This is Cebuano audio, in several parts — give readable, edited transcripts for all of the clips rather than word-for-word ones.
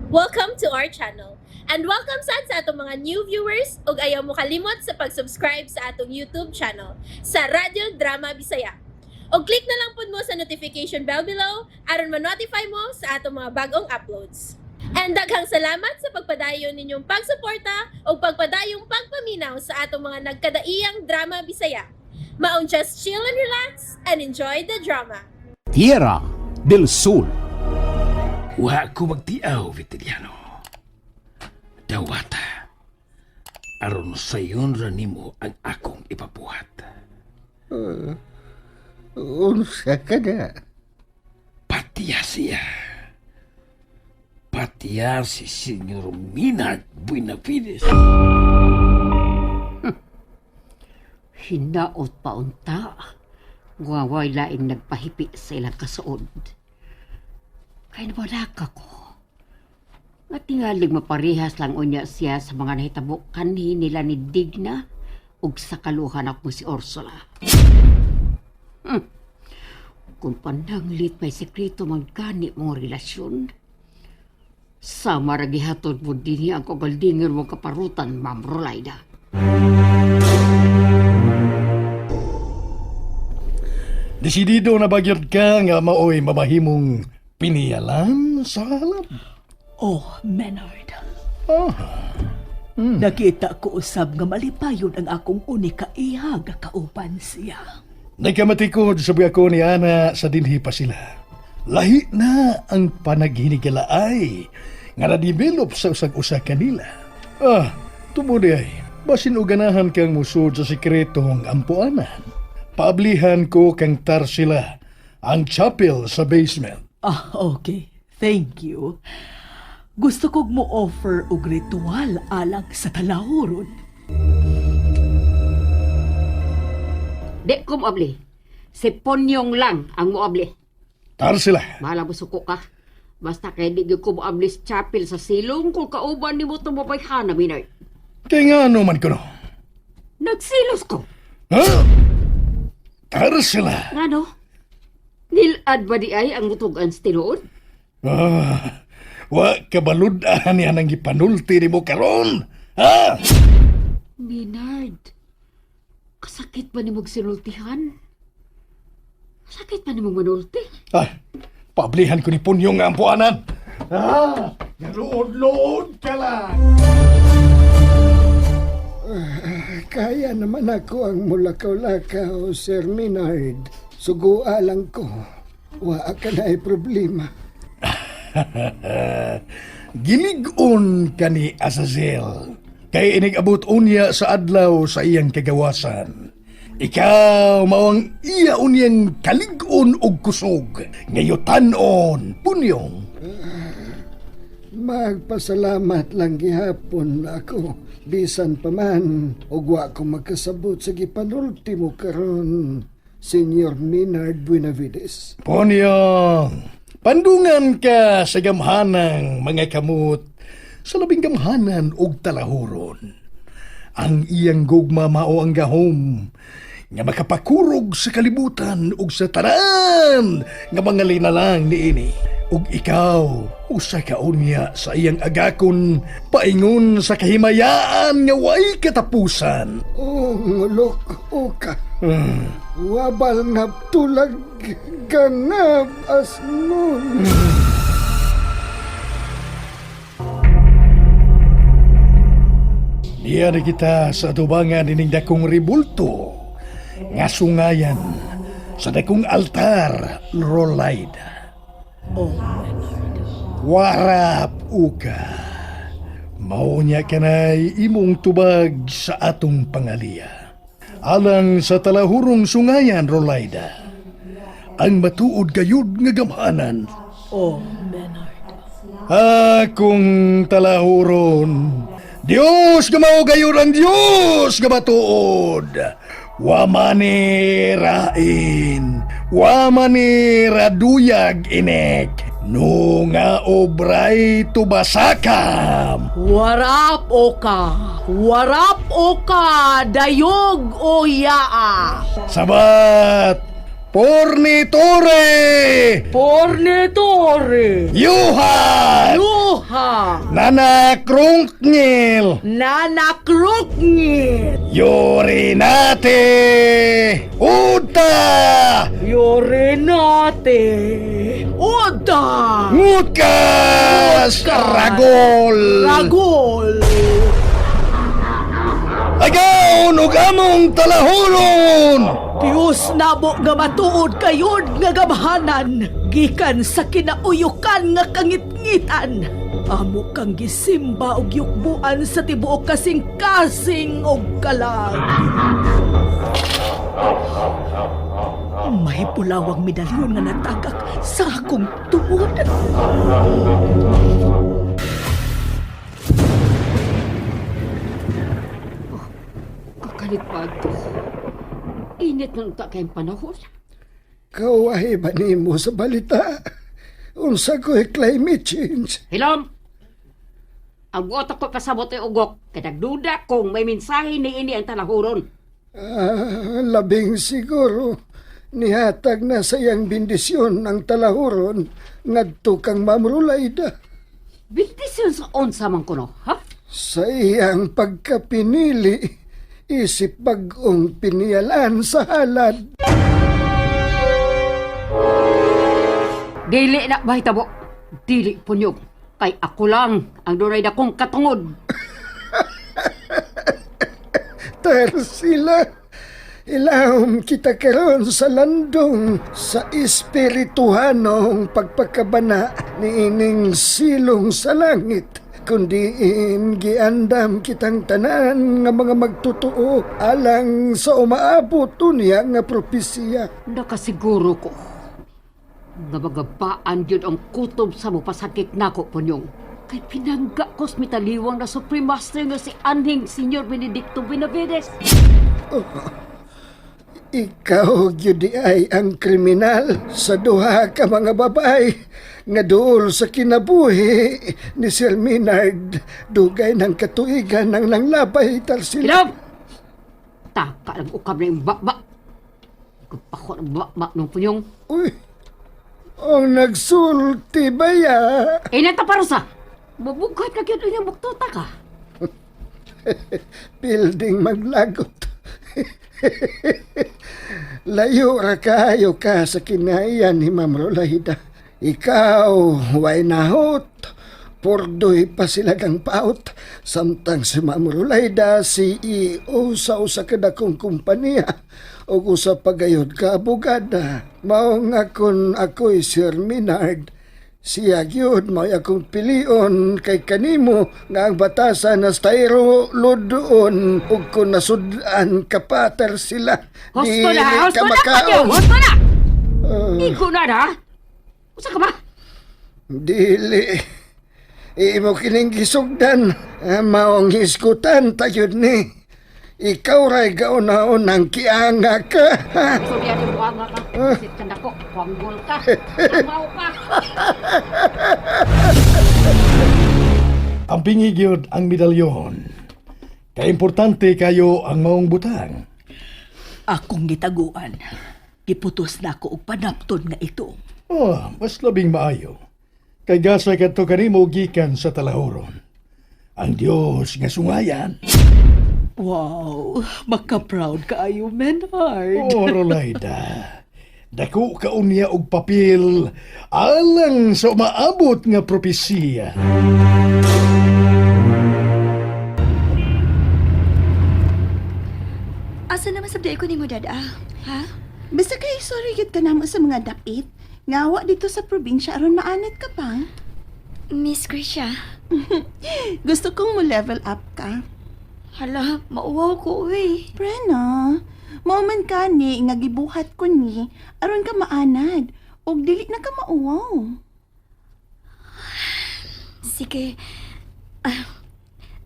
Welcome to our channel. And welcome sad sa atong mga new viewers ug ayaw mo kalimot sa pag-subscribe sa atong YouTube channel sa Radyo Drama Bisaya. Og click na lang pud mo sa notification bell below aron ma-notify mo sa atong mga bagong uploads. And daghang salamat sa pagpadayon ninyong pagsuporta ug pagpadayong pagpaminaw sa atong mga nagkadaiyang drama Bisaya. Maong just chill and relax and enjoy the drama. Tierra del Sol. Wa ko magtiaw, Vitiliano. Dawata. Aron sayon ra nimo ang akong ipabuhat. Unsa ka na? Patiya siya. Patiya si Senyor Minard Buenavides. Hinaot pa unta. Waway laing nagpahipi sa ilang kasuod. Kay wala ka ko. Nga tingalig maparehas lang unya siya sa mga nahitabo kanhi nila ni Digna ug sa kaluhan akong si Ursula. Kung pananglit may sekreto man gani mong relasyon, sama ra gihatod mo dinhi ang kagaldingon mong kaparutan, Ma'am Rolaida. Desidido na bagyod ka nga maoy mamahimong piniyalan sa halab. Oh, Menard. Nakita ko usab nga malipayon ang akong unika iha nga kauban siya. Nagkamatikod sabi ako ni Ana sa dinhi pa sila. Lahi na ang panaghinigalaay nga na-develop sa usag-usa kanila. Ah, tubod ay, basin og ganahan kang musod sa sikretong ampuanan. Paablihan ko kang Tarsila, ang chapel sa basement. Ah, okay. Thank you. Gusto kog mo offer og ritual alang sa talahuron. Di ko moabli. Si Ponyong lang ang moabli. Tarsila, Bahala mo suko ka. Basta kay di gyud ko moabli sa chapel sa silong kung kauban nimo itong mabayhana, Minard. Kay nga ano man kuno? Nagsilos ko. Ha? Tarsila! Ngano? Nilad ba di ay ang mutugan sa tinuod? Ah, wa kabalud-an niya nang gipanulti nimo karon. Ha? Minard, kasakit ba nimo sinultihan? Kasakit ba nimo manulti? Ah, pablihan ko ni Punyong nga ampuanan. Ah, naluod-luod ka lang. Kaya naman ako ang mulakaw-lakaw, Sir Minard. Sugua lang ko. Wa ka na ay problema. Gilig-on ka ni Azazel. Kay inigabot unya sa adlaw sa iyang kagawasan. Ikaw mao ang iya unyang kalig-on og kusog. Ngayutanon, Punyong. Magpasalamat lang gihapon ako. Bisan pa man, ug wa ko magkasabot sa gipanulti mo karon, Senyor Minard Buenavides. Ponyong, pandungan ka sa gamhanang mga kamot sa labing gamhanan og talahuron. Ang iyang gugma mao ang gahom nga makapakurog sa kalibutan ug sa tanan nga mga linalang niini. Ug ikaw usa ka unya sa iyang agakon paingon sa kahimayaan nga way katapusan. O ngulok o ka. Wabal nga tulag ganab asnol. Niya na kita sa atubangan ining dakong ribulto nga sungayan sa dakong altar, Rolaida. Oh, Menard. Warap uka. Maunya kanay imong tubag sa atong pangaliya. Alang sa talahurong sungayan, Rolaida. Ang matuod gayud nga gamhanan. Oh, Menard. Akong talahuron. Diyos gamao gayud ang Diyos nga matuod. Wa mani rain, wa mani raduyag inek. No nga obray tubasakam. Warap o ka! Warap o ka! Dayog o yaa! Sabat! Pornitore! Pornitore! Yuhat! Yuha! Nana Krungngil! Nana Krukngit! Yorinate! Uta! Yorinate! Uda! Ngutkas! Ragol! Ragol! Agaw ug among talahuron! Diyos namo nga matuod kayon nga gamhanan, gikan sa kinauyukan nga kangitngitan. Amo kang gisimba og yukbuan sa tibuok kasing-kasing og kalag. May pulawang medalyon nga natagak sa akong tuod. Kakalipad ko. Init na unta kayong panahon. Kawahi ba nimo sa balita? Unsa ko'y climate change? Hilom! Ang buot ako pasabot ay ugok. Kay nagduda kung may mensahe ni ini ang talahuron. Ah, labing siguro nihatag na sa iyang bendisyon ang talahuron ngadto kang Ma'am Rulaida. Bendisyon sa unsa man kuno, ha? Sa iyang pagkapinili, isip bag-ong piniyalan sa halad. Dili na bahitabo. Dili punyog. Kay ako lang ang dunay dakong katungod. Tarsila, ilahom kita karon sa landong sa espirituhanong pagpakabana ni ining silong sa langit kundi giandam kitang tanan nga mga magtotoo alang sa umaabot unya nga propesiya. Nakasiguro ko nga magabaan yun ang kutob sa mupasakit nako punyong. Kay pinangga ko sa mitaliwang na Supreme Master nga si Anhing Senyor Benedicto Benavides. Ikaw gyud ay ang kriminal sa duha ka mga babae nga duol sa kinabuhi ni Sir Minard dugay ng katuigan ng nanglabay, Tarsila. Hilom! Taka lang ukab na yung bakba. Kapako ng bakba nung punyong. Uy, ang nagsulti ba ya? Eh, nataparusa! Mabughat ka gyud inyong buktuta ka. Building maglagot. Layo ra kayo ka sa kinaiyan ni Ma'am Rolahida. Ikaw, way nahot. Pordoy pa sila kang paot. Samtang si Ma'am Rolahida, CEO sa usa ka dakong kumpanya o usa pagayod ka abogada. Mao nga kun ako'y Sir Minard, siya gyud mao'y akong pilion kay kanimo nga ang batasan na stayro ludoon ug kun nasud-an kapater sila. Husto na! Dili Husto ka na! makaon. Punyong! Husto na! Igo na na! Usa ka ba? Dili. Imo kining gisugdan, maong hisgutan tayod ni. Ikaw ray gauna-unang kianga ka. Ha? Sorry, ano buwanga ka. Sit ka nako. Kwanggol ka. Amaw ka. Ang pingigyod ang medalyon. Kay importante kayo ang maong butang. Akong gitaguan. Giputos na ako og panapton nga ito. Oh, mas labing maayo. Kay gasa kadto kanimo gikan sa talahuron. Ang Dios nga sungayan. Wow, maka-proud kaayo, Menhard. Oh, Rolaida. Dako ka unya og papel alang sa umaabot nga propesiya. Asa naman sabdi ko nimo dada? Ha? Basta kay sorry gyud ka namo sa mga dapit. Ngawa dito sa probinsya aron maanad ka pa. Miss Grisha. Gusto kong mo level up ka. Hala, mauwaw ko uy. Preno, mao man ka ni nga gibuhat ko ni aron ka maanad ug dili na ka mauwaw. Sige. Ah,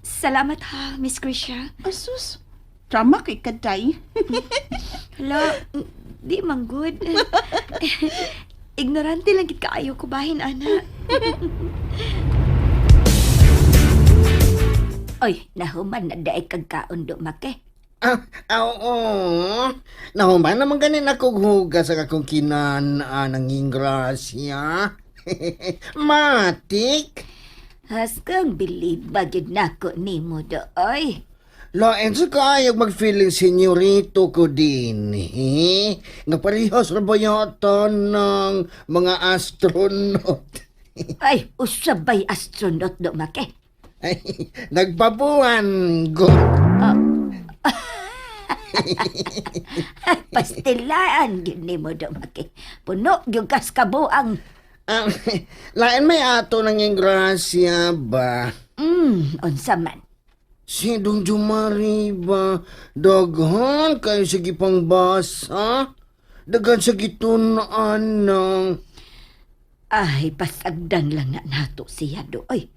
salamat ha, Miss Grisha. Asus, drama kay kaday. Hala, di man good. Ignorante lang gid kaayo ko bahin ana. Oy, nahuman na daig kag kaon do make. Ah, ah, oo. Nahuman naman ganin ako hugas sa akong kinanaan ng ingrasya. Matik. Haskang bilib ba gyud nako nimo dooy. Lain sa kaayog mag-feeling senyorito ko din, eh. Nga parehas ra ba yata ng mga astronaut? Ay, usabay astronaut do make. Ay, nagpabuan ko. Ay, pastilaan gyud nimo do make. Puno gyud kas kabuang. Ah, lain may ato ng ingrasya ba? Unsa man. Si Dong Jumari ba? Daghan kayo sa gipang basa? Daghan sa gitunaan ng... Ay, pasagdan lang na nato siya dooy.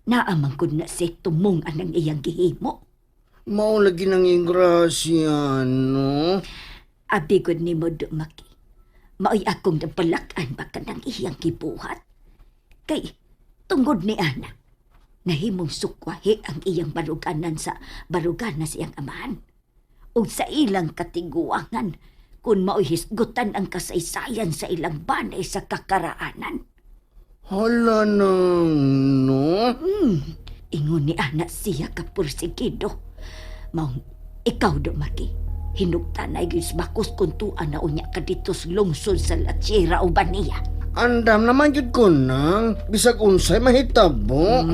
Naamang kun na si tumong anang iyang gihimo. Mao lagi ng ingrasya, no? Abi gud nimo do make. Maoy akong napalakan ba kanang iyang gibuhat. Kay tungod ni ana, nahimong sukwahi ang iyang baruganan sa baruganan sa iyang amahan. Ug sa ilang katiguangan, kung maoy hisgutan ang kasaysayan sa ilang banay sa kakaraanan. Hala nang, no? Ingon ni ana siya kapursigido. Maong ikaw do maki. Hinugtan ay gyud bakos kung tuan na unya ka dito sa lungsod sa Latsira o Baniya. Andam naman jud ko nang bisag unsay mahitabo.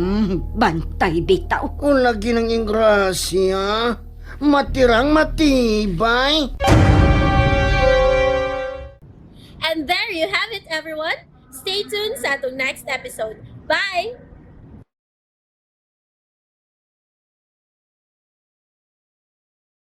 Bantay bitaw. Kung lagi ng ingrasya, matirang matibay. And there you have it, everyone. Stay tuned sa atong next episode. Bye!